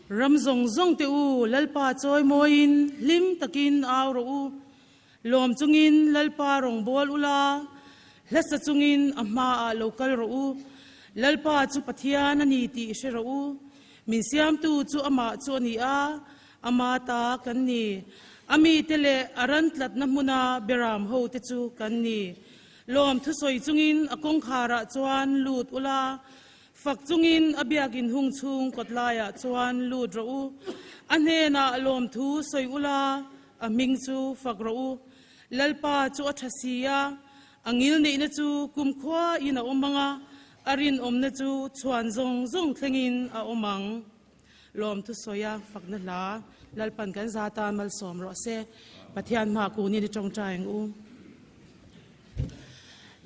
Ram zawng zawng te u, Lalpa chawimawiin hlim takin au rawh u. Lawm chungin Lalpa rawngbâwl ula, hlasa chungin a hmaah lo kal rawh u. Lalpa chu Pathian a ni tih hre rawh u. Min siamtu chu amah chu a ni a, ama ta kan ni. A mite leh a ran tlatna hmuna beram hote chu kan ni. Lawm thusawi chungin a kawngkharah chuan lut ula, Fak chungin a biakin hung chhung kawt laiah chuan lut rawh u. A hnenah lawmthu sawi ula, a hming chu fak rawh u. Lalpa chu a tha si a, a ngil neihna chu kumkhua in a awm ang a, a rinawmna chu chhuan zawng zawng thlengin a awm ang. Lawmthu sawi a, fakna hla Lalpan kan za tan malsawm rawh se. Pathian hma kunin i tawngtai ang u.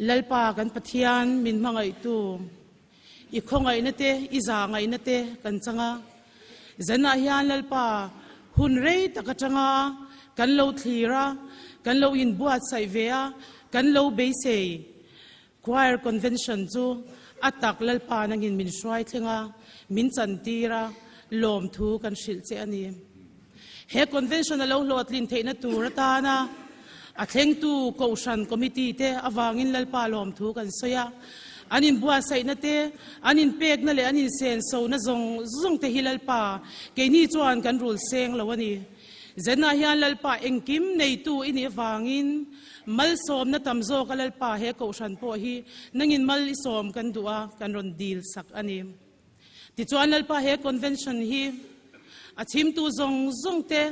Lalpa kan Pathian min hmangaihtu, i khawngaihna te, i zahngaihna te kan chang a. Zanah hian Lalpa hun rei tak atanga kan lo thlir a, kan lo inbuatsaih ve a, kan lo beisei. Choir Convention chu a tak Lalpa nangin min hruai thleng a, min chantir a, lawmthu kan hrilh che a ni. He Convention a lo hlawhtlin theihna tur atana a thlengtu Kohhran Committee te avangin Lalpa lawmthu kan sawi a, an inbuatsaihna te, an inpekna leh an insensona zawng zawng te hi Lalpa keini chuan kan rul seng lo a ni. Zenah hian Lalpa engkim neitu i nih avangin malsawmna tam zawka Lalpa he Kohhran pawh hi nangin mal i sawm kan duh a, kan rawn dil sak a ni. Tichuan Lalpa he Convention hi a chhimtu zawng zawng te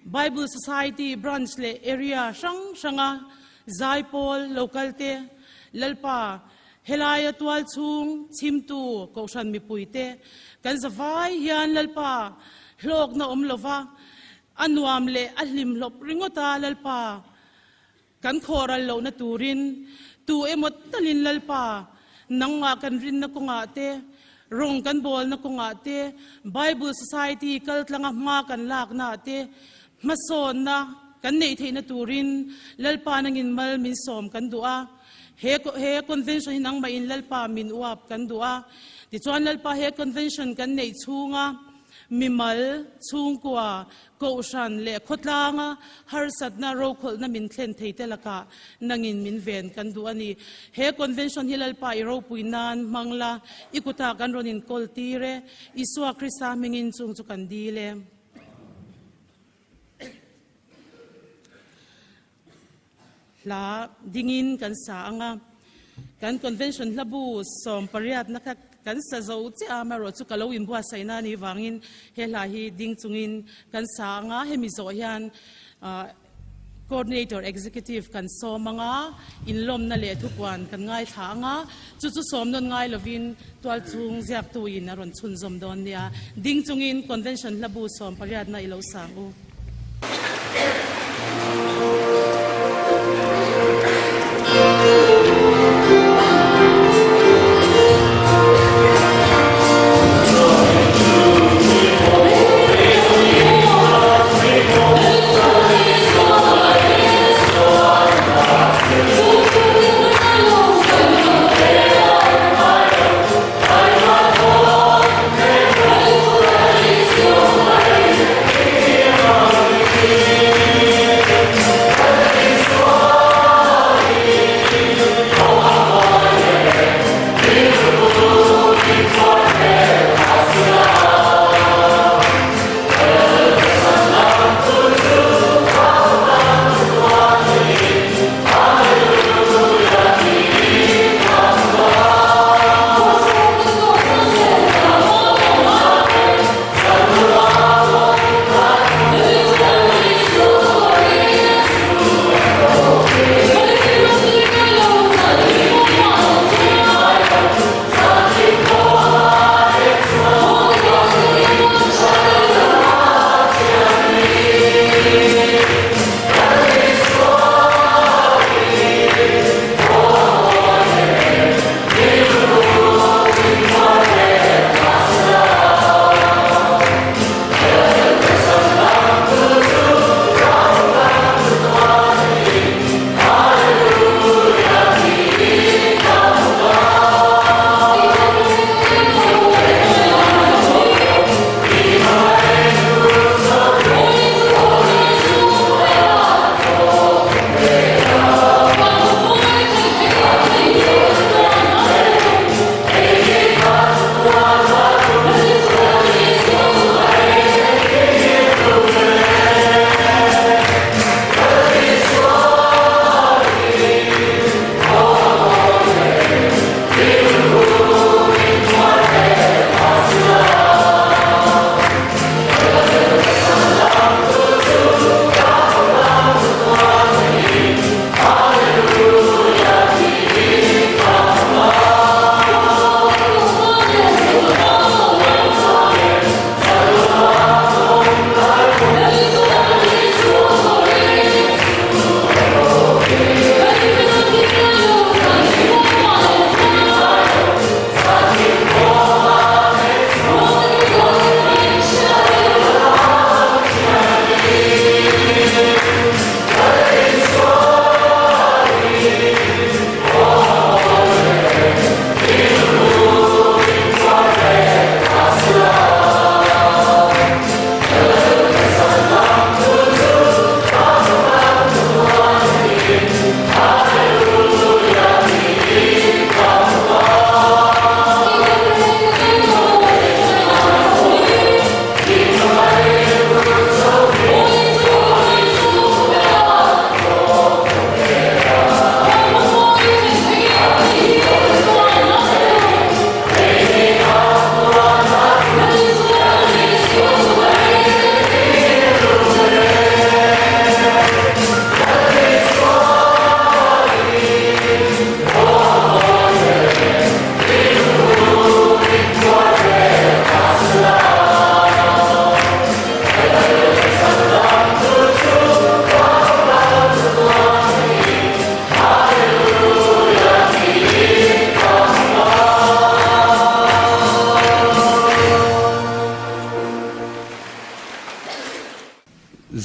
Bible Society Branch leh Area hrang hranga zaipawl local te Lalpa helaia tual chhung chhimtu Kohhran mipui te kan zavai hian Lalpa hlawkna awm lova a nuam leh a hlim hlawp ringawt a Lalpa Kan khawhral lohna turin tu emaw talin Lalpa, nangmah kan rinna kawngah te, rawng kan bawlna kawngah te, Bible Society kaltlanga hma kan laknaah te, hmasawnna kan neih theihna turin Lalpa nangin mal min sawm kan duh a. He he convention hi nangmahin Lalpa min uap kan duh a. Tichuan Lalpa he convention kan neih chhunga mimal, chhungkua, Kohhran leh khawtlanga harsatna rokhawlhna min thlen thei te lakah nangin min ven kan duh a ni. He convention hi Lalpa i ropui nan hmang la, i kutah kan rawn inkawl tir e. Isua Krista hmingin chung chu kan dil e. Hla dingin kan sa ang a, kan convention hlabu 18na kha kan sa zo chiah a, amaherawh chu ka lo inbuatsaihna a nih vangin he hla hi ding chungin kan sa ang a, hemi zawh hian coordinator executive kan sawm ang a, inlawmna leh thupuan kan ngaithla ang a, chu chu sawm nawn ngai lovin tualchhung ziaktuin a rawn chhunzawm dawn nia, ding chungin convention hlabu 18na i lo sang u.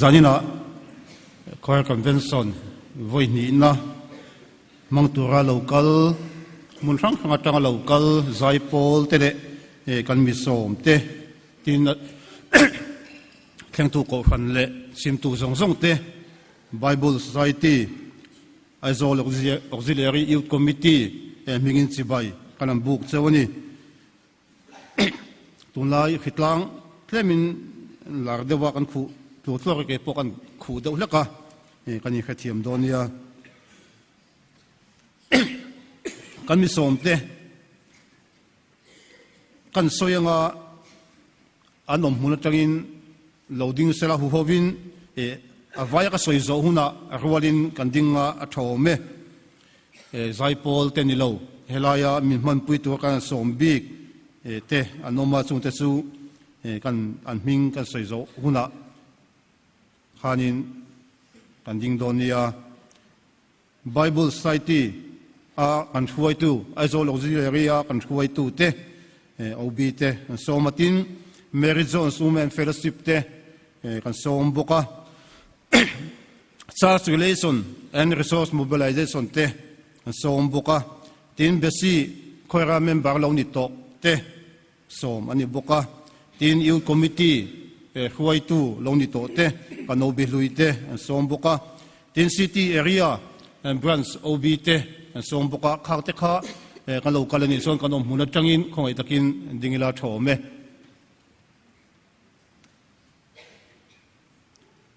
Zaninah Choir Convention vawi hnihna hmang tura lo kal, hmun hrang hrang atanga lo kal zaipawl te leh kan mi sawm te tin thlengtu kohhran leh chhimtu zawng zawng te Bible Society, Aizawl Auxiliary Youth Committee hmingin chibai kan an buk cheu a ni. Tunlai hritlang tlemin lar deuha kan khuh tluak tluak a, keipawh kan khuh deuh hlek a, kan inhrethiam dawn nia. Kan mi sawmte kan sawi anga an awm hmun atangin lo ding sela huhovin a vaia ka sawi zawh hunah rualin kan ding a, a tha awm e. Zaipawl te ni lo, helaia min hmanpui tura kan sawm bik te an awm a, chungte chu kan an hming kan sawi zawh hunah khanin kan ding dawn nia. Bible Society a kan hruaitu, Aizawl Auxiliary a kan hruaitu te, OB te kan sawm a, tin Mary Jones Women Fellowship te kan sawm bawk a. Church Relation and Resource Mobilization te an sawm bawk a, tin Besi khawira member lo ni tawh te sawm a ni bawk a, tin Youth Committee hruaitu lo ni tawh te kan OB hlui te an sawm bawk a, tin City Area Branch OB te an sawm bawk a, khak te kha kan lo kal a nih chuan kan awm hmun atangin khawngaih takin ding ila tha awm e.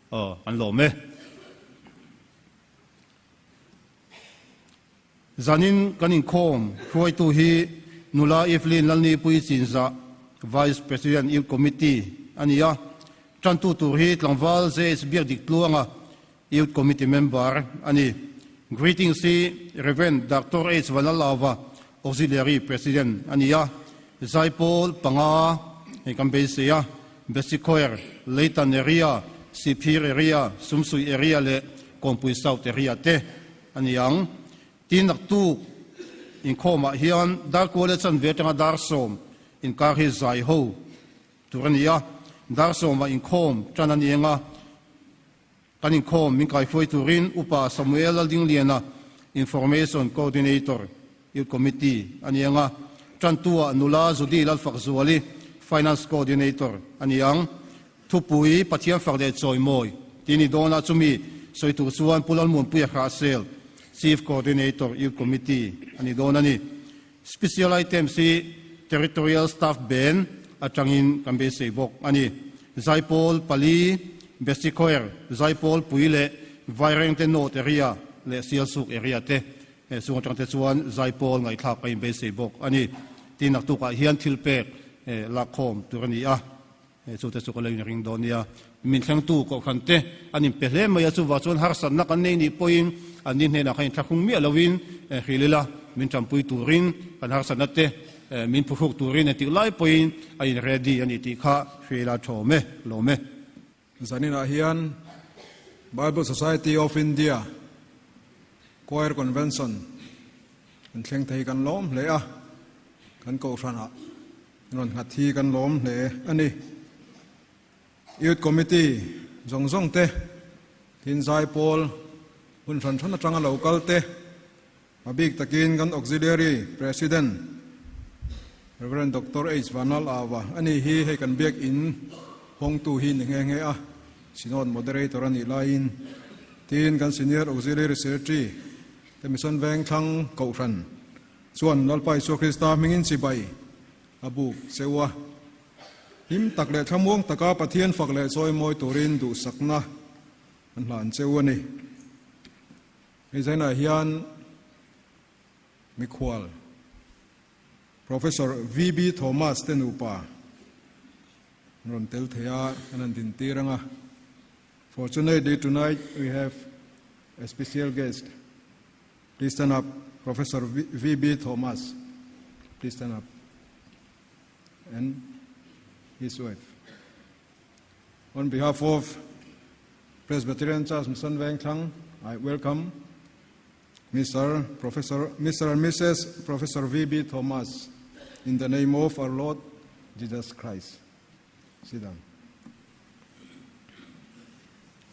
Aw, an lawm e. Zanin kan inkhawm hruaitu hi Nula Evelyn Lalnipui Chinzah, Vice President Youth Committee a ni a. Tantu tur hi tlangval JH Biakdik Tluanga, Youth Committee member a ni. Greetings hi Rev. Doctor H Vanlalava, Auxiliary President a ni a. Zaipawl panga hei kan beisei a, Basic Choir, Leitan Area, Sihphir Area, Sumsui Area leh Kawnpui South Area te a ni ang. Tin naktuk inkhawmah hian Darkual leh Chanve atanga dar sawm inkar hi zai ho tur a ni a, dar sawmah inkhawm tan a ni ang a. Kan inkhawm min kaihruai turin Upa Samuel Laldingliana, Information Coordinator, Youth Committee a ni ang a, Tantua nula Judy Lalfakzuali, Finance Coordinator a ni ang. Thupui Pathian fak leh chawimawi tih ni dawnah chumi sawi tur chuan Pu Lalmuanpuia Hrahsel, Chief Coordinator, Youth Committee a ni dawn a ni. Special items hi Territorial Staff Band atangin kan beisei bawk a ni. Zaipawl pali, Basic Choir, Zaipawl pui leh Vairengte North Area leh Sialsuk Area te chung atang te chuan Zaipawl ngaihthlak a inbeisei bawk a ni. Tin naktukah hian thilpek lakkhawm tur a ni a. Chu te chu ka lo inring dawn nia. Min thlengtu kohhran te an inpe hle mai a, chuvah chuan harsatna kan nei nih pawhin an ni hnenah khan inthlahrung miah loin hrilh ila, min tanpui turin kan harsatna te min phuhruk turin engtik lai pawhin a in ready a ni tih kha hrilh a thawm e, lawm e. Zaninah hian Bible Society of India Choir Convention kan thleng thei kan lawm hle a, kan kohhranah Rawn nghat hi kan lawm hle a ni. Youth Committee zawng zawng te, tin Zaipawl hun hran hran atanga lo kal te, a bik takin kan Auxiliary President Rev. Doctor H. Vanlal Ava a ni hi hei kan biakin hawngtu hi ni nghe nghe a, Synod Moderator a nih laiin tin kan Senior Auxiliary Secretary te Mission Vengthlang Kohhran Chuan Lalpa Isua Krista hmingin chibai a buk cheu a. Hlim tak leh thlamuang taka Pathian fak leh chawimawi turin duhsakna an hlan cheu a ni. Hei zainah hian mikhual Professor VB Thomas te nupa an rawn tel thei a, an han dintir ang a. Fortunately tonight we have a special guest. Please stand up, Professor V.B. Thomas. Please stand up. And his wife. On behalf of Presbyterian Church Mission Vengthlang, I welcome Mr. Professor, Mr. and Mrs. Professor V.B. Thomas in the name of our Lord Jesus Christ. Sit down.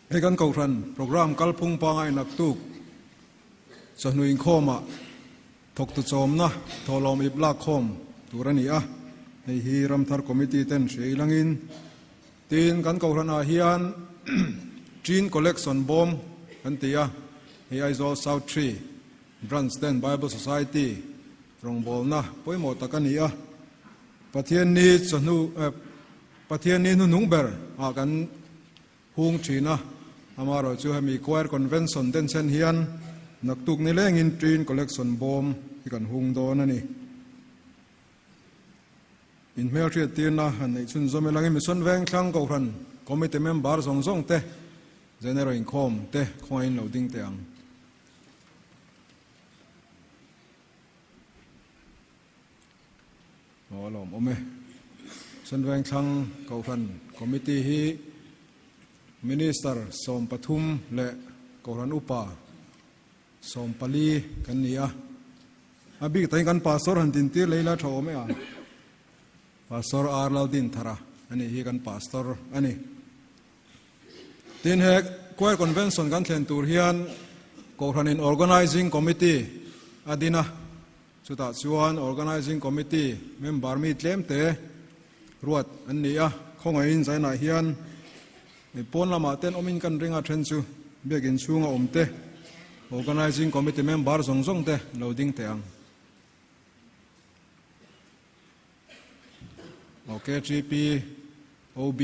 Hei kan Kohhran Programme kalphung pangai naktuk chawhnu inkhawmah thawktu chawmna thawhlawm ip lak khawm tur a ni a, hei hi Ramthar Committee ten hria ilangin tin kan Kohhranah hian Chin Collection bawm kan ti a, hei Aizawl South Tree Branch ten Bible Society rawngbawlna pawimawh tak a ni a, Pathianni chawhnu Pathianni hnuhnung ber ah kan hung thin a, amaherawh chu hemi Choir Convention denchhen hian naktuk nilengin Twin Collection bawm hi kan hung dawn a ni. Inhmelhriattirna han neih chhunzawm ila nge Mission Vengthlang Kohhran Committee member zawng zawng te, General Inkhawm te khawngaihin lo ding teh ang. Aw a lawmawm e. Senvengthlang Kohhran Committee hi Minister 13 leh Kohhran Upa 14 kan ni a. A bik takin kan Pastor han tintir leh ila tha awm e a. Pastor R Laldinthara a nih hi kan Pastor a ni. Tin he Choir Convention kan thlen tur hian Kohhranin Organizing Committee a din a. Chutah chuan Organizing Committee member mi tlemte ruat an ni a, khawngaihin zainah hian pawn lamah ten awmin kan ring a, then chu biakin chhunga awm te Organizing Committee member zawng zawng te lo ding teh ang. Aw KTP, OB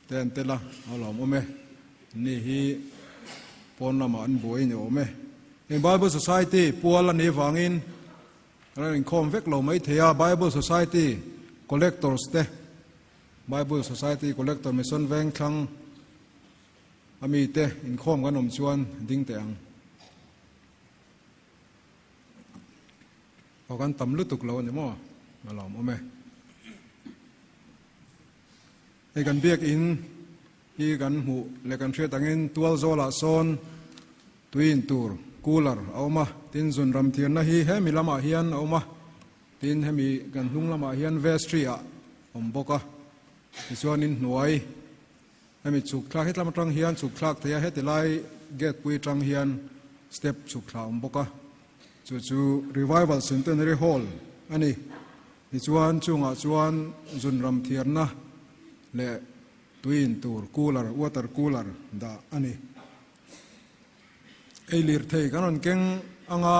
te an tel a, a lawmawm e. Anni hi pawn lamah an buai ni awm e. Heng Bible Society pual a nih vangin kan inkhawm vek lo mai thei a, Bible Society Collectors te, Bible Society Collector Mission Vengthlang a mite inkhawm kan awm chuan ding teh ang. Aw kan tam lutuk lo a ni maw? A lawmawm e. Hei kan biakin hi kan hmuh leh kan hriat angin tual zawlah sawn tui in tur cooler a awm a, tin zun ram thianna hi hemi lamah hian a awm a, tin hemi kan hnung lamah hian vestry ah a awm bawk a, tichuanin hnuai Hemi chhuk thlak hetlam atang hian chhuk thlak thei a, heti lai gate pui atang hian step chhuk thla a awm bawk a, chu chu Revival Centenary Hall a ni. Tichuan chungah chuan zunram thiarna leh tui in tur cooler, water cooler dah a ni. Ei lirthei kan rawn keng anga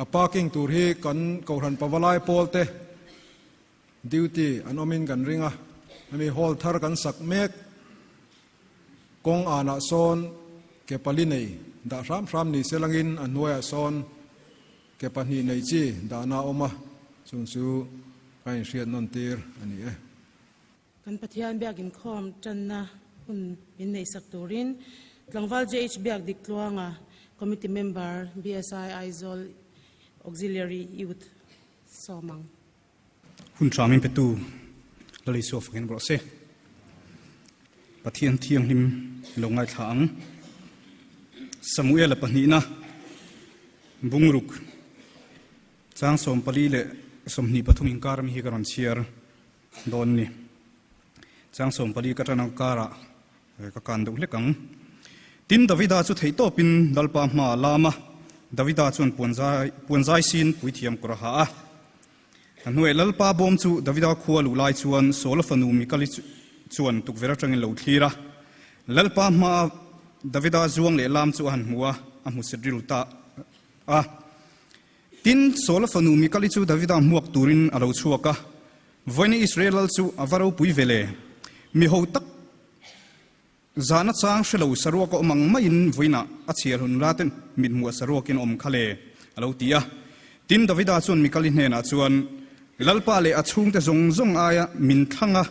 a parking tur hi kan Kohhran Pavalai pawl te Duty an awmin kan ring a, hemi hall thar kan sak mek kawng anah sawn ke pali nei dah hram hram ni se langin a hnuaiah sawn ke pahnih nei chi dahna a awm a, chung chu ka inhriat nawn tir a ni e. Kan Pathian biak inkhawm tanna hun min neihsak turin Tlangval JH Biak Dik Tluanga, Committee Member, BSI Aizawl Auxiliary Youth sawm ang. Hun hram in petu Lal Isua fakin rawh se. Pathian thianghlim lo ngaithla ang. Samuela pahnihna bungruk chang 14 leh 23 inkar ami hi ka rawn chhiar dawn ni. Chang 14 ka tan ang karah ka kan deuh hlek ang. Tin Davida chu theihtawpin Lalpa hma a lam a, Davida chuan puanzai sin puithiam kawr a ha a. A hnuai Lalpa bawm chu Davida khua luh lai chuan Saula fanu Mikali chuan tukverh atangin lo thlir a. Lalpa hmaa Davida zuang leh lam chu a han hmu a, a hmu set rilru ta a. Tin, Saula fanu Mikali chu Davida hmuak turin a lo chhuak a, Vawiin Israel lal chu a va ropui ve le, mi ho tak Zahna chang hre lo saruak a awm ang maiin vawiinah a chhiar hun la te mithmuh saruakin a awm kha le, a lo ti a. Tin, Davida chuan Mikali hnenah chuan, Lalpa leh a chhungte zawng zawng aia min thlang a,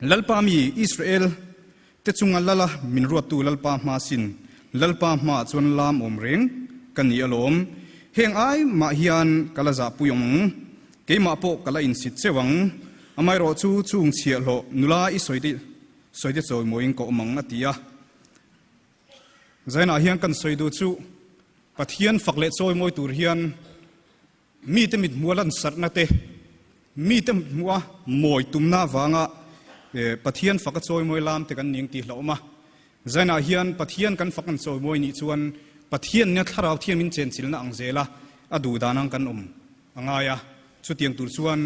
Lalpa mi Israel te chunga lala min ruattu Lalpa hma sin, Lalpa hmaah chuan lam awm reng ka ni alawm. Heng ai mah hian ka la zahpui awm ang. Keimah pawh ka la insit cheu ang. Amaherawh chu chung chhiahhlawh nula i sawi te sawi te chawimawiin ka awm ang a ti a. Zainah hian kan sawi duh chu Pathian fak leh chawimawi tur hian mite mithmuha lansarhna te, mite mithmuha mawi tumna avanga Pathian faka chawimawi lam te kan ning tih hlauhawm a. Zainah hian Pathian kan fak an chawimawi nih chuan Pathian nia thlarau thiam in chenchilna ang zela a duh dan ang kan awm a ngai a. Chutiang tur chuan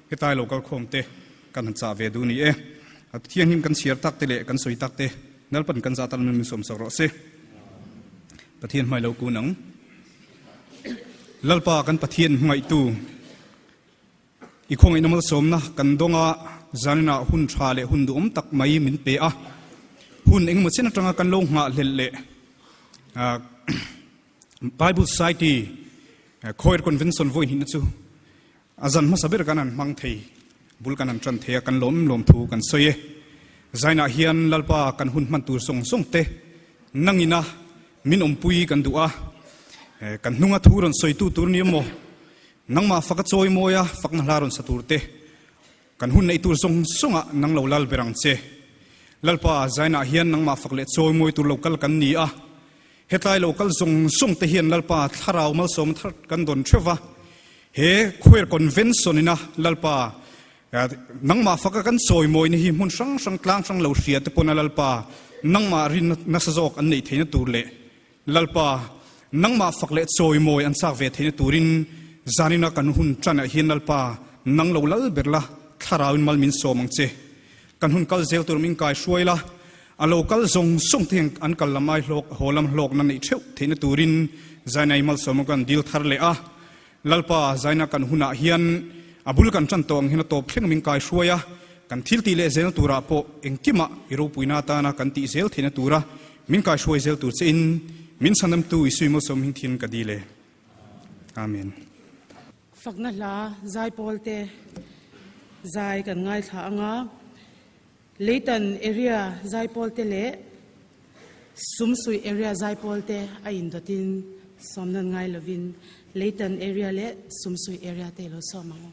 hetlai lo kalkhawm te kan han chah ve duh ni e. A thianghlim kan chhiar tak te leh kan sawi tak te Lalpan kan zah tal min sawm sak rawh se. Pathian hmai lo kun ang. Lalpa kan Pathian hmangaihtu i khawngaihna malsawmna kan dawnga zaninah hun tha leh hun duhawm tak mai min pe a. Hun engemaw chen atanga kan lo nghahhlelh leh Bible Society Choir Convention vawi hnihna chu a zan hmasa ber kan han hmang thei, bul kan han tan thei a, kan lawm lawm thu kan sawi e. Zainah hian Lalpa kan hun hman tur zawng zawng te nangina min awmpui kan duh a, kan hnunga thu rawn sawitu tur ni emaw, nangmah faka chawi mawia fakna hla rawn sa tur te, Kan hun neih tur zawng zawngah nang lo lal ber ang che. Lalpa, Zainah hian nangmah fak leh chawi mawi tur lo kal kan ni a. Hetlai lo kal zawng zawng te hian Lalpa thlarau malsawm thar kan dawn theuh va. He Choir Convention ina Lalpa, nangmah faka kan chawi mawina hi hmun hrang hrang tlang hrang lo hria te pawna Lalpa nangmah rinna nasa zawk an neih theihna tur leh Lalpa, nangmah fak leh chawimawi an chak ve theihna turin zanina kan hun tanah hian Lalpa, nang lo lal ber la, thlarauin mal min sawm ang che. Kan hun kal zel tur min kai hruai la, a lo kal zawng zawng te hian an kal lam ai hlawk, haw lam hlawkna neih theuh theihna turin zainai malsawm kan dil thar leh a. Lalpa, zaina kan hunah hian a bul kan tan tawh ang hian a tawp thleng min kai hruai a, kan thil tih leh zelna turah pawh engkimah i ropuina atana kan tih zel theihna tura min kai hruai zel tur che in min chhandamtu Isui Malsawm hing thin ka dil e. Amen. Fakna hla zaipawl te zai kan ngaithla anga Leitan area zaipawl te leh Sumsui area zaipawl te a indawtin sawmnawn ngai lovin Leitan area leh Sumsui area te lo sawm ang u.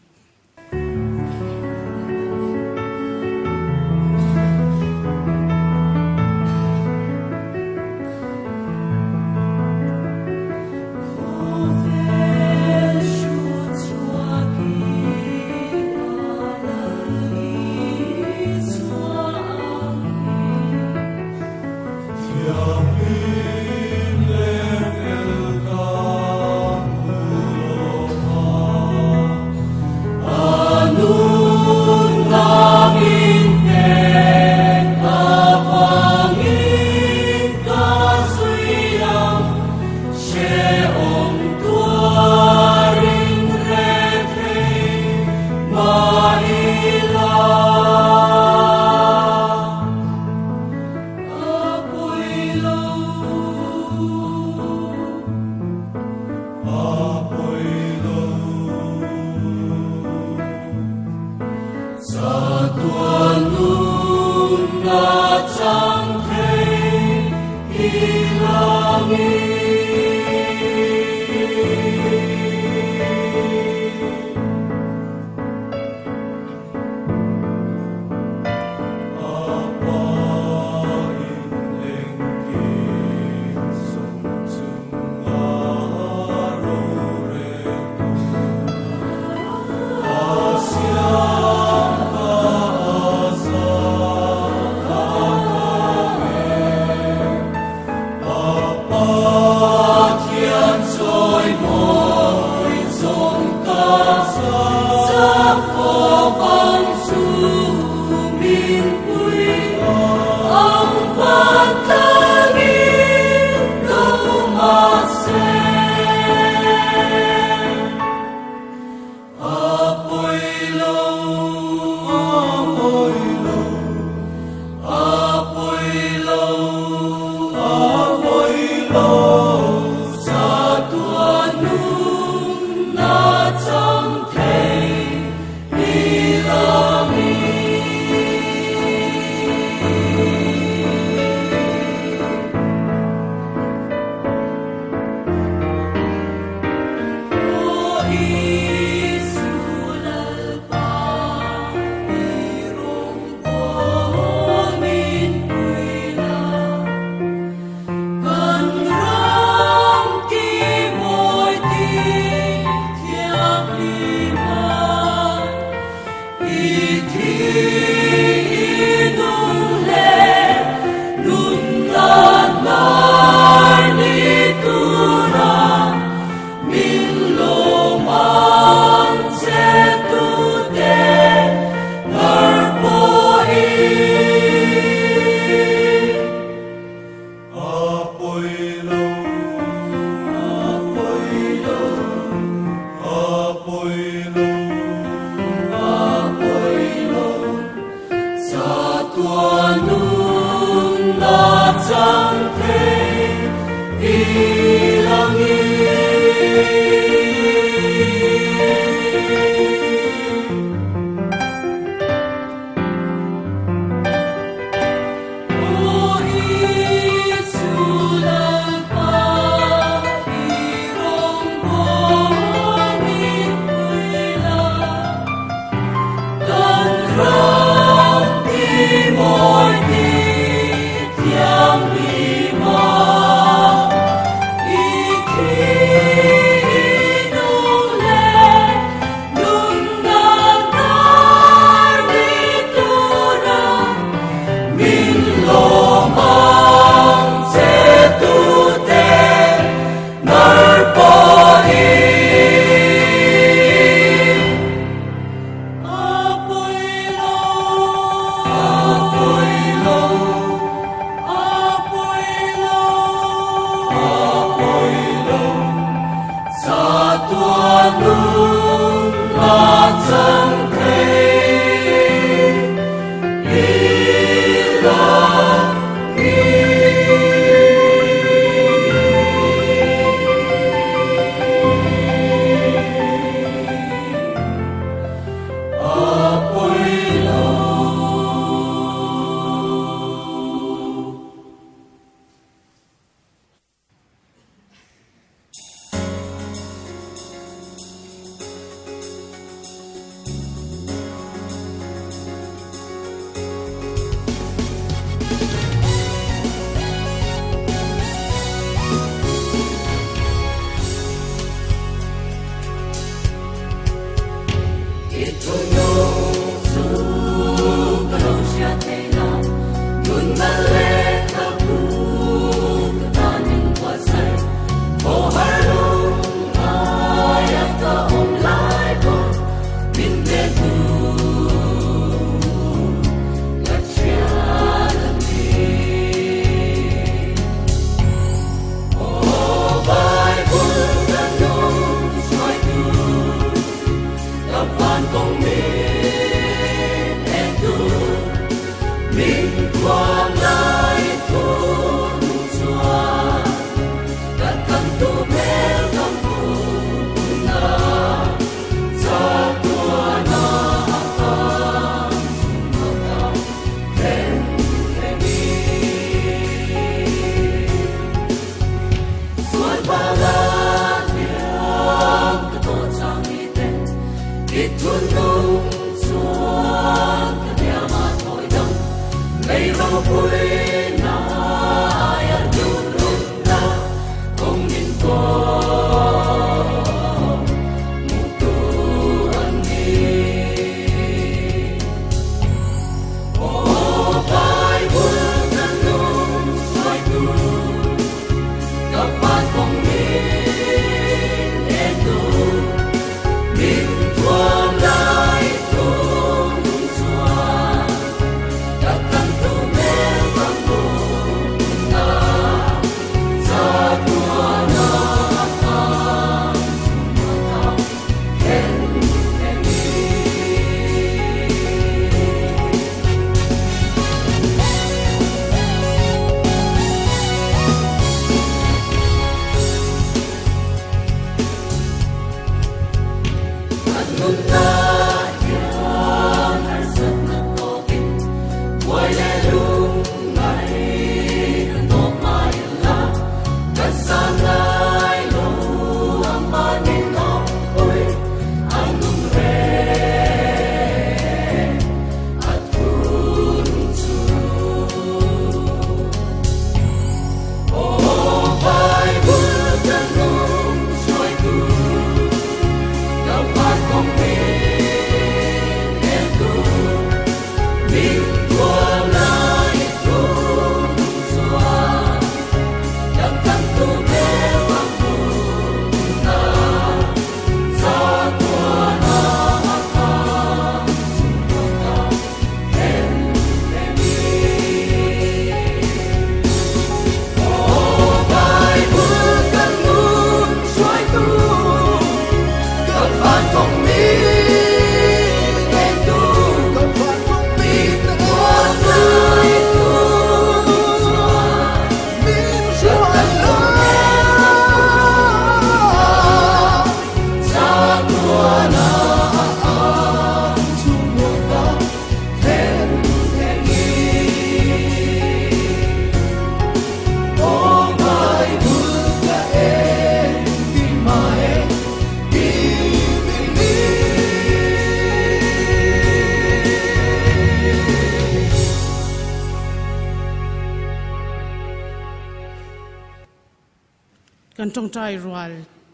Kan tawngtai rual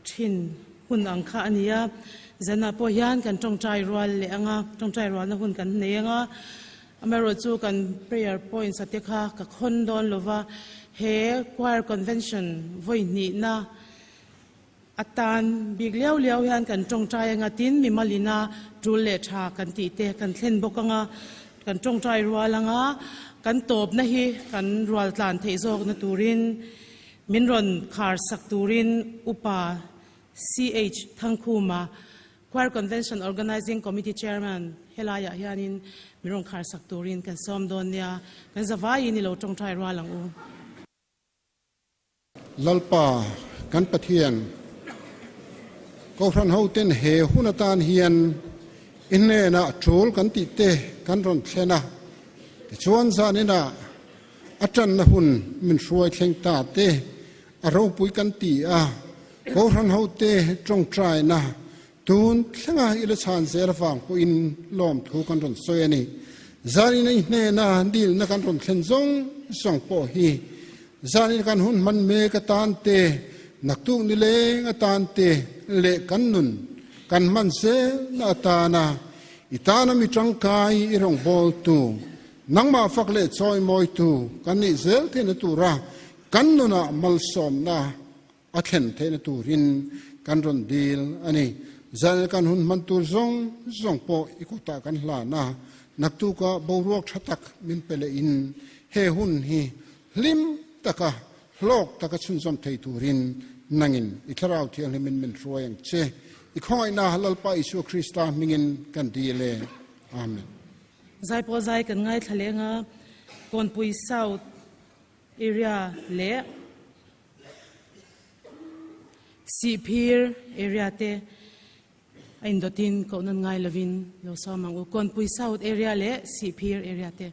thin hun ang kha a ni a, zanah pawh hian kan tawngtai rual leh ang a, tawngtai rualna hun kan nei ang a, amaherawhchu kan prayer points a te kha ka khawn dawn lo va, he choir convention vawi hnihna atan bik liau liau hian kan tawngtai ang a, tin mimalina tul leh tha kan tih te kan thlen bawk ang a, kan tawngtai rual ang a, kan tawpna hi kan rual tlan theih zawkna turin Min rawn khar sak turin Upa CH Thangkhuma, Choir Convention Organising Committee Chairman helaiah hianin min rawn khar sak turin kan sawm dawn nia, kan zavaiin i lo tawngtai rual ang u. Lalpa kan Pathian, Kohhran hoten he hun atan hian i hnenah tul kan tih te kan rawn thlen a, tichuan zaninah A ṭanna hun min hruai thleng ta te, a ropui kan ti a, Kohhran hote ṭawngṭaina tun thlenga i la chhan zel avang pawhin lawmthu kan rawn sawi a ni. Zanin i hnena dilna kan rawn thlen zawng zawng pawh hi zanin kan hun hman mek atan te, naktuk nileng atan te leh kan nun kan hman zelna atana i tana mi ṭangkai i rawngbawltu Nangmah fak leh chawimawitu kan nih zel theihna tura kan nunah malsawmna a thlen theihna turin kan rawn dil a ni. Zan kan hun hman tur zawng zawng pawh i kutah kan hlan a, naktuka boruak tha tak min pe lehin he hun hi hlim taka hlawk taka chhunzawm thei turin nangin i Thlarau Thianghlimin min hruai ang che. I khawngaihna Lalpa Isua Krista hmingin kan dil e. Amen. Zai pawh zai kan ngaithla leng a, Kawnpui South area leh Sihphir area te a indawtin kohnawn ngai lovin lo sawm ang u. Kawnpui South area leh Sihphir area te.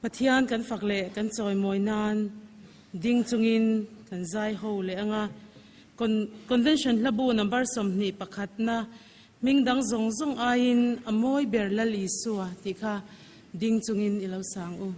Pathian kan fak leh kan chawimawi nan ding chungin kan zai ho leh anga Convention hlabu number 21 na hming dang zawng zawng aiin a mawi ber Lal Isua tih kha ding chungin i lo sang u.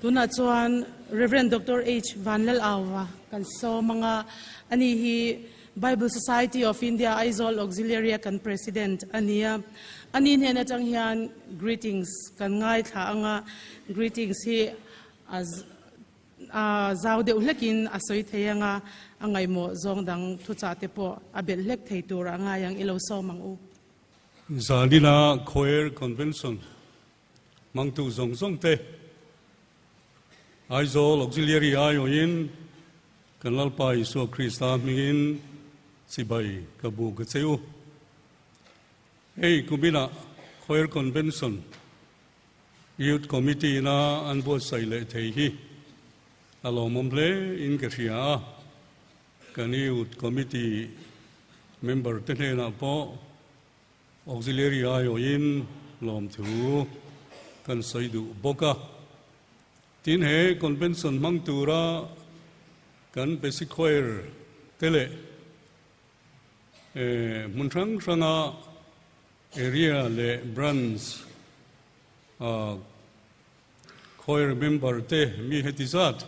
Tunah chuan Rev. Doctor H. Vanlalauva kan sawm anga ani hi Bible Society of India Aizawl Auxiliary a kan President a ni a. Ani hnen atang hian greetings kan ngaithla anga greetings hi a a zau deuh hlekin a sawi thei anga a ngaihmawh zawng dang thuchah te pawh a belh hlek thei tur a ngai ang i lo sawm ang u. Zanina Choir Convention Mangtu zawng zawng te Aizawl Auxiliary aiawhin kan Lalpa Isua Krista hmingin chibai ka bu ka che u. Hei kuminah Choir Convention Youth Committee ina an buatsaih leh thei hi a lawmawm hle in ka hria a. Kan Youth Committee member te hnenah pawh Auxiliary aiawhin lawmthu kan sawi duh bawk a. Tin, he convention hmang tura kan Basic Choir te leh hmun hrang hranga area leh branch choir member te mi heti zat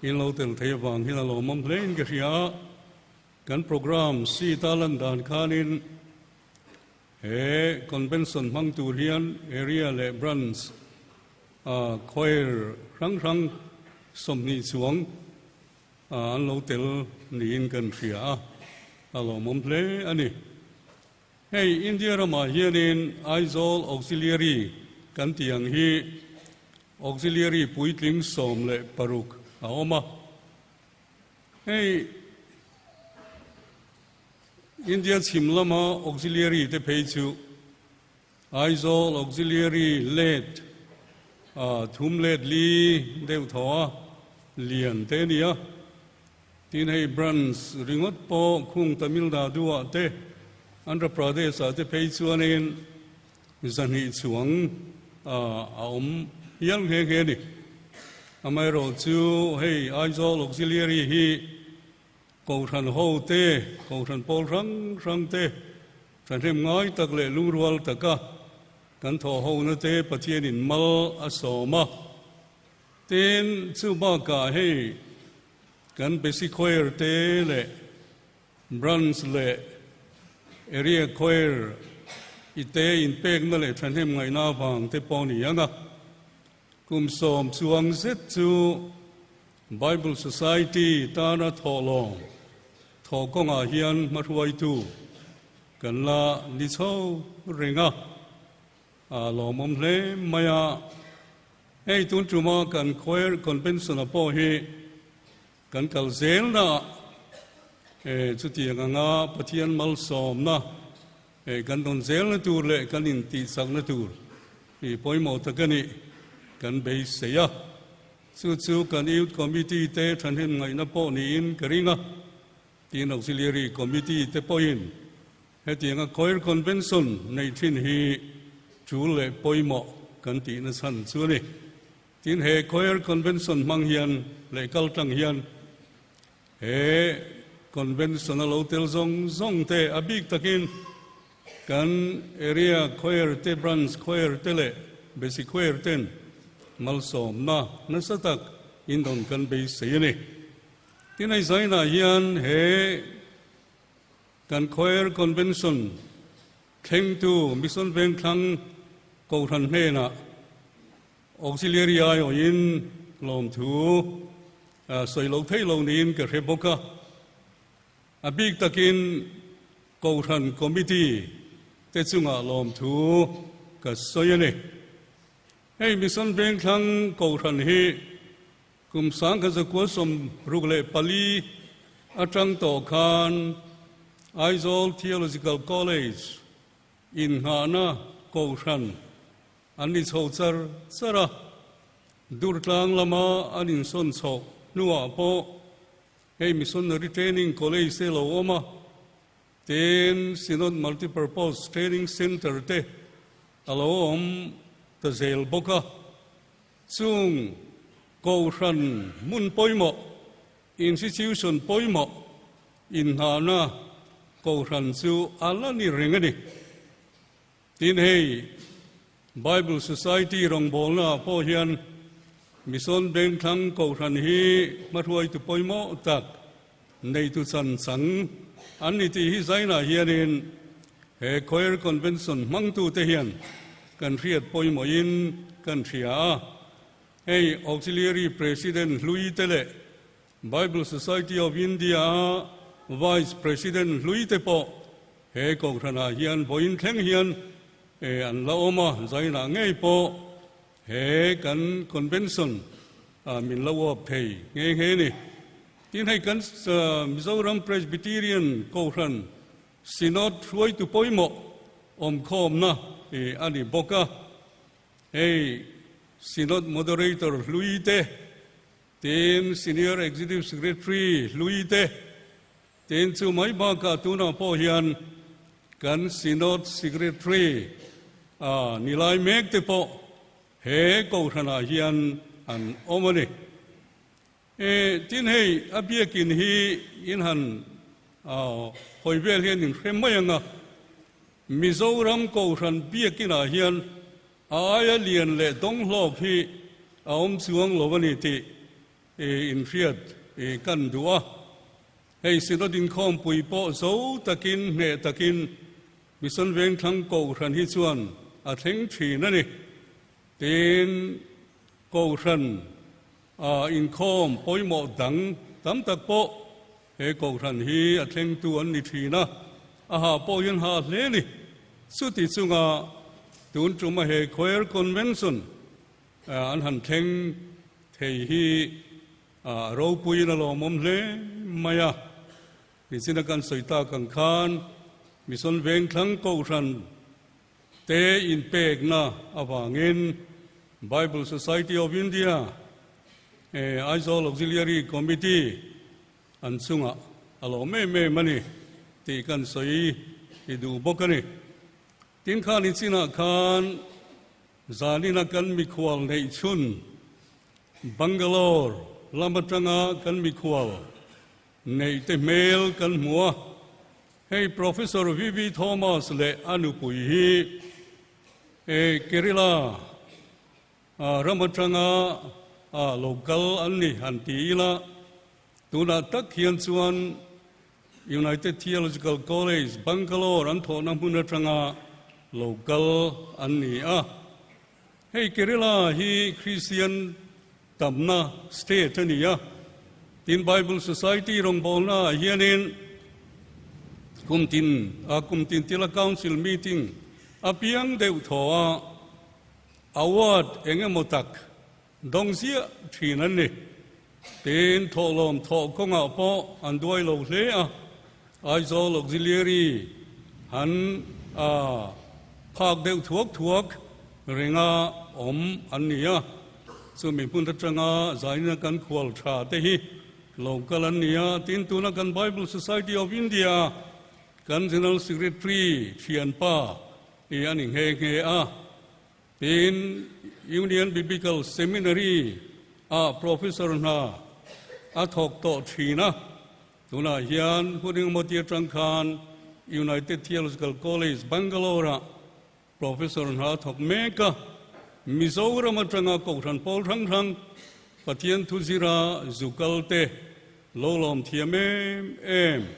in lo tel thei avang hian a lawmawm hle in ka hria a. Kan programme seat a lan dan khanin he convention hmang tur hian area leh branch a choir hrang hrang 20 chuang. an lo tel niin kan hria a, a lawmawm hle a ni. Hei India ramah hianin Aizawl Auxiliary kan tih ang hi Auxiliary puitling 16 a awm a. Hei India chhim lama Auxiliary te phei chu Aizawl Auxiliary let thum let li deuh thaw a lian te a ni a. Tin hei branch ringawt pawh khung Tamil Nadu ah te Andhra Pradesh ah te phei chuanin 200 chuang a awm hial nghe nghe a ni. Amaherawh chu hei Aizawl Auxiliary hi Kohhran ho te, Kohhran pawl hrang hrang te thahnem ngai tak leh lungrual taka kan thawh hona te Pathianin mal a sawm a. Tin, chu bakah hei kan Basic Choir te leh Branch leh Area Choir i te inpekna leh thahnem ngaihna avang te pawh ni ang a. Kum 10 chuang zet chu Bible Society tana thawhlawm thawh kawngah hian hmahruaitu kan la ni chho reng a, a lawmawm hle mai a. Hei tun tuma kan Choir Convention-a pawh hi kan kal zelnaah chutiang anga Pathian malsawmna kan dawn zelna tur leh kan intihchakna tur pawimawh tak a nih kan beisei a. Chu chu kan Youth Committee te thahnem ngaihna pawh niin ka ring a, tin Auxiliary Committee te pawhin hetianga Choir Convention neih thin hi tul leh pawimawh kan tihna chhan chu a ni. Tin he Choir Convention hmang hian leh kal tang hian he Convention a lo tel zawng zawng te a bik takin Kan Area Choir te, Branch Choir te leh Basic Choir ten malsawmna nasa tak in dawn kan beisei a ni. Tin hei zainah hian he kan Choir Convention thlengtu Mission Vengthlang Kohhran hnenah Auxiliary aiawhin lawmthu sawi lo thei lo niin ka hre bawk a. A bik takin Kohhran Committee te chungah lawmthu ka sawi a ni. Hei Mission Vengthlang Kohhran hi kum 1964 atang tawh khan Aizawl Theological College innghahna Kohhran an ni chho char char a, Durtlang lama an insawn chhoh hnuah pawh Hei Missionary Training College te lo awm a, tin Synod Multipurpose Training Centre te a lo awm ta zel bawk a. Chung Kohhran hmun pawimawh, institution pawimawh inngahna Kohhran chu a la ni reng a ni. Tin hei Bible Society rawngbawlnaah pawh hian Mission Vengthlang Kohhran hi hmahruaitu pawimawh tak neitu chan chang an ni tih hi zainah hianin he Choir Convention hmangtute hian kan hriat pawimawhin kan hria a. Hei Auxiliary President hlui te leh Bible Society of India-a Vice President hlui te pawh he Kohhranah hian vawiin thleng hian an la awm a, zainah ngei pawh he kan Convention min la uap thei nghe nghe a ni. Tin hei kan Mizoram Presbyterian Kohhran Synod hruaitu pawimawh awmkhawmna a ni bawk a, hei Synod Moderator hlui te, Tin, Senior Executive Secretary hlui te, tin chu mai bakah tunah pawh hian kan Synod Secretary a ni lai mek te pawh he Kohhranah hian an awm a ni. E, tin hei a biakin hi in han hawi vel hian in hre mai ang a, Mizoram Kohhran biakinah hian A aia lian leh dawnghlawk hi a awm chuang lo a ni tih inhriat kan duh a. Hei Synod inkhawmpui pawh zo takin hneh takin Mission Vengthlang Kohhran hi chuan a thleng thin a ni. Tin, Kohhran inkhawm pawimawh dang. tam tak pawh he kohhran hi a thlengtu an ni thin a, a hah pawh hian hah hle a ni. Chuti chunga tun tuma he Choir Convention an han thleng thei hi a ropuiin a lawmawm hle mai a. Nichina kan sawi tak ang khan Mission Vengthlang Kohhran te inpekna avangin Bible Society of India Aizawl Auxiliary Committee an chungah a lawm em em a ni tih kan sawi i duh bawk a ni. Tin kha ni chinah khan zanina kan mikhual neih chhun Bangalore lam atanga kan mikhual neih te hmel kan hmu a. Hei Professor VV Thomas leh a nupui hi Kerala ram atanga lo kal an ni han ti ila, tunah tak hian chuan United Theological College, Bangalore an thawhna hmun atanga lo kal an ni a. Hei Kerala hi Christian tamna state a ni a, tin Bible Society rawngbawlna ah hianin kum tin a kum tin tila Council meeting a piang deuh thaw a, award eng emaw tak dawng ziah thin an ni. Tin thawhlawm thawh kawngah pawh an duai lo hle a, Aizawl Auxiliary han a phak deuh thuak thuak ringa awm an ni a, chumi hmun atanga zaina kan khual tha te hi lo kal an ni a, tin tuna kan Bible Society of India kan General Secretary thianpa i a ni nghe nghe a. Tin, Union Biblical Seminary ah Professor hna a thawk tawh thin a, tunah hian hun engmawti atang khan United Theological College, Bangalore ah Professor hna a thawk mek a, Mizoram atanga Kohhran pawl hrang hrang Pathian thu zira zu kal te lo lawm thiam em em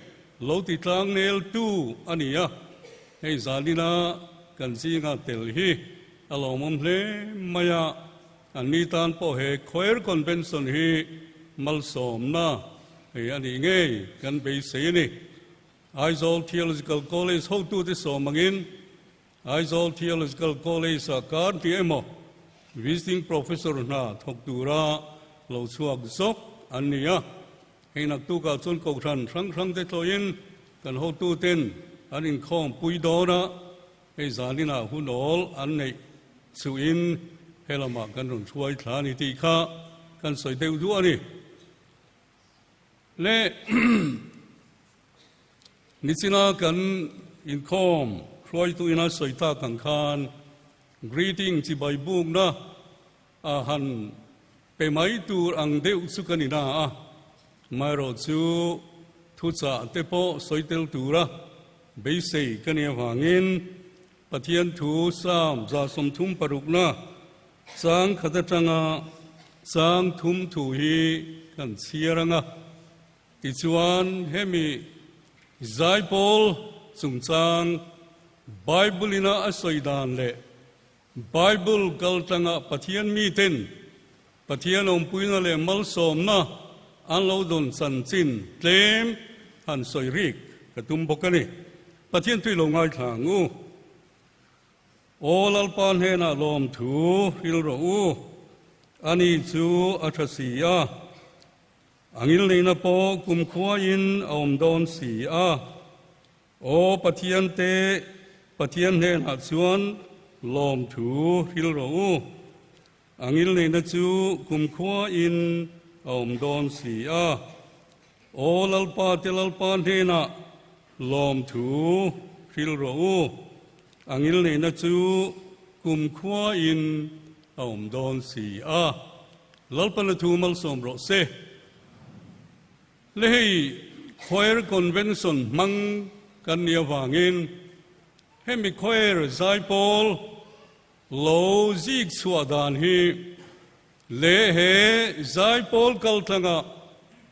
lo ti tlang nel tu a ni a, hei zalina kan zinga tel hi a lawmawm hle mai a, an ni tan pawh he Choir Convention hi malsawmna hei a nih ngei kan beisei a ni. Aizawl Theological College hotute sawm angin Aizawl Theological College-ah kar tih emaw Visiting Professor hna thawk tura lo chhuak zawk an ni a. Hei naktukah chuan Kohhran hrang hrangte tlawhin kan hotuten an inkhawm pui dawn a, hei zaninah hun awl an neih chuhin he lamah kan rawn hruai thla a ni tih kha kan sawi deuh duah a ni. Le Nichina kan inkhawm hruaitu ina sawi tak ang khan greeting chibai bukna a han pe mai tur ang deuh chu kan ina a, amaherawh chu thuchah te pawh sawi tel tura beisei ka nih avangin Pathian thu Psalm 36na chang khat atanga chang thum thu hi kan chhiar ang a. Tichuan, hemi zaipawl chungchang Bible-ina a sawi dan leh Bible kaltlanga Pathian miten Pathian awmpuina leh malsawmna an lo dawn chanchin tlem han sawi rik ka tum bawk a ni. Pathian tui lo ngaithla ang u. Aw Lalpa hnenah lawmthu hril rawh u, ani chu a tha si a. A ngilneihna pawh kumkhuain a awm dawn si a. Aw Pathian te, Pathian hnenah chuan lawmthu hril rawh u. A ngilneihna chu kumkhuain a awm dawn si a. Aw Lalpa te Lalpa hnenah lawmthu hril rawh u. A ngilneihna chu kumkhuain a awm dawn si a. Lalpana thu malsawm rawh se. Le hei Choir Convention hmang kan nih avangin hemi Choir zaipawl lo zik chhuah dan hi leh he zaipawl kaltlanga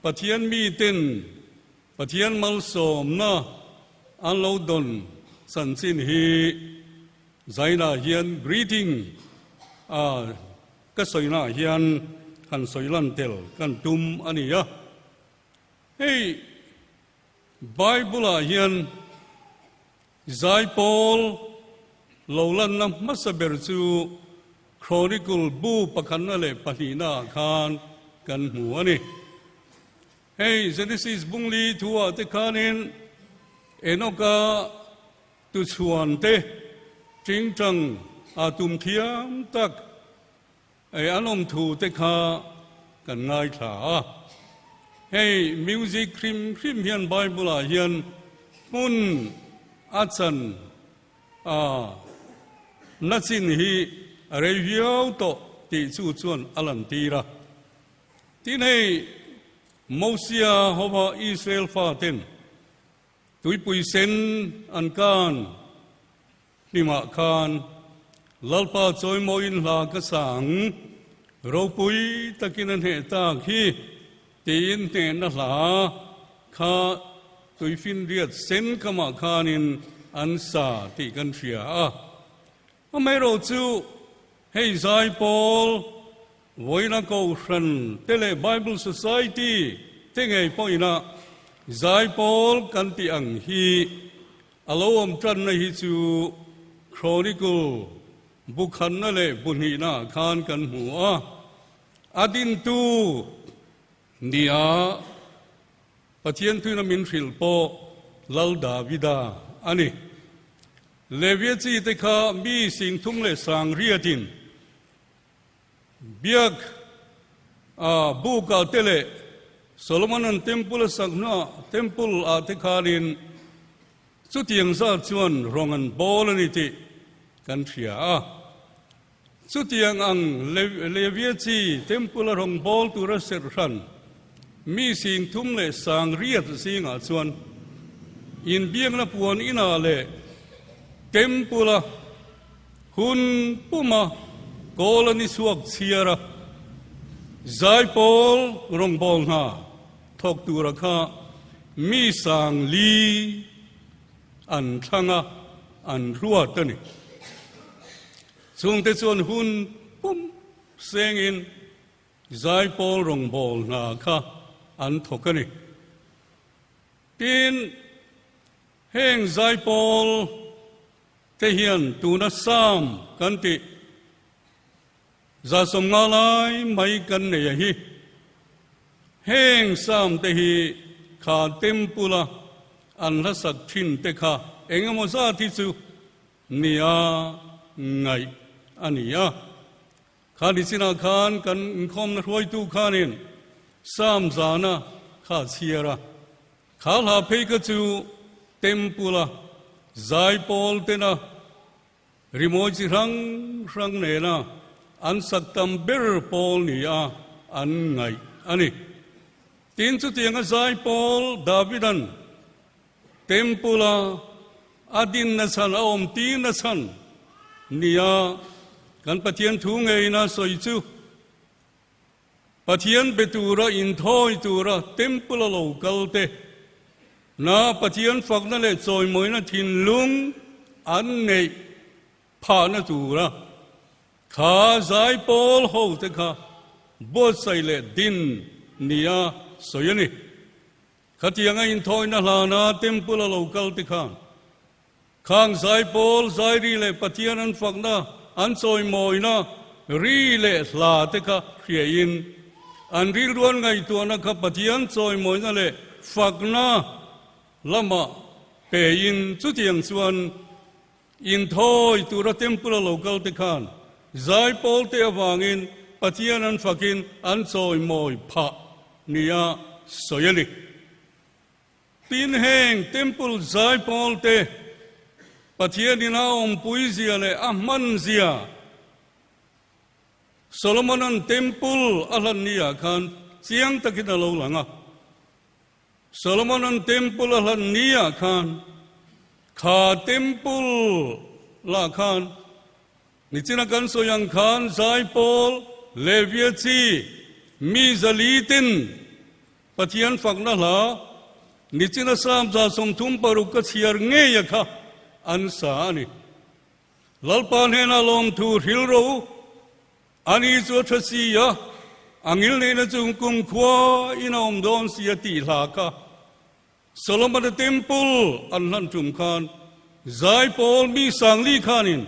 Pathian miten Pathian malsawmna an lo dawn chanchin hi zainah hian greeting a Ka sawinaah hian han sawi lan tel kan tum a ni a. Hei Bible-ah hian zaipawl lo lanna hmasa ber chu Chronicle bu pakhatna leh pahnihnaah khan kan hmu a ni. Hei Genesis bungli thuah te khanin Enoka tuchhuan te tingtang a tum thiam tak Ei an awm thu te kha kan ngaithla a. Hei music hrim hrim hian Bible ah hian hmun a chan a na chin hi a rei viau tawh tih chu chuan a lan tir a. Tin hei Mosia hova Israel fa ten tuipui sen an kan Hnimah khan Lalpa chawimawiin hla ka sa ang, ropui takin a hneh tak hi tiin hnehna hla kha tuifinriat sen kamah khanin an sa tih kan hria a. Amaherawh chu hei zaipawl vawiina Kohhran te leh Bible Society te ngei pawhina zaipawl kan tih ang hi A lo awm tanna hi chu Chronicle bu khanna leh bu hnihnaah khan kan hmu a, a dintu nia Pathian thuina min hrilh pawh Lal Davida a ni. Levia chi te kha mi singthum leh sangriatin Biak a bukah te leh Solomon-a'n temple a sak hnuah temple ah te khanin chutiang zat chuan rawng an bawl a ni tih kan hria a. Chutiang ang Levia chi temple a rawng bawl tura serh hran mi singthum leh sangriat zingah chuan inbiakna puan inah leh temple a Hun puma kawl a ni chhuak chhiar a, zaipawl rawngbâwl hna thawk tura kha mi sang li an thlang a, an ruat a ni. Chungte chuan hun pum sengin zaipawl rawngbâwl hna kha an thawk a ni. Tin, heng zaipawl Te hian tuna Sam kan tih 150 lai mai kan nei a hi. Heng Sam te hi kha temple a an hlasak thin te kha eng emaw zat hi chu nia ngaih a ni a. Kha ni chinah khan kan inkhawmna hruaitu khanin Sam zana kha chhiar a. Kha hla phei kha chu temple a zaipawl tena rimawi chi hrang hrang nena an sak tam ber pawl ni a an ngaih a ni. Tin chutianga zaipawl Davidan temple a a dinna chhan a awm tirna chhan nia kan Pathian thu ngeina sawi chu Pathian be tura inthawi tura temple a lo kal te na Pathian fakna leh chawimawina thinlung an neih phahna tura kha zaipawl ho te kha buatsaih leh din nia sawi a ni. Khatianga inthawina hlana temple a lo kal te khan Khang zaipawl zairi leh Pathian an fakna, an chawimawina ri leh hla te kha hriain, an rilruan ngaihtuahna kha Pathian chawimawina leh fakna lamah pein chutiang chuan inthawi tura temple a lo kal te khan zaipawl te avangin Pathian an fakin an chawimawi phah nia sawi a ni. Tin heng Temple zaipawl te Pathian in a awmpui zia leh a hman zia Solomonan Temple a hlan ni ah khan chiang takin a lo lang a. Solomonan Temple a hlan ni ah khan kha Temple lah khan nichina kan sawi ang khan zaipawl Levia chi mi zali ten Pathian fakna hla nichina Psalm 36 ka chhiar ngei a kha an sa a ni. Lalpa hnena lawmthu hril ro, ani chu a tha si a. A ngilneihna chu kumkhua in a awm dawn si a tih hla kha Solomon-a temple an hlan tum khan zaipawl mi sangli khanin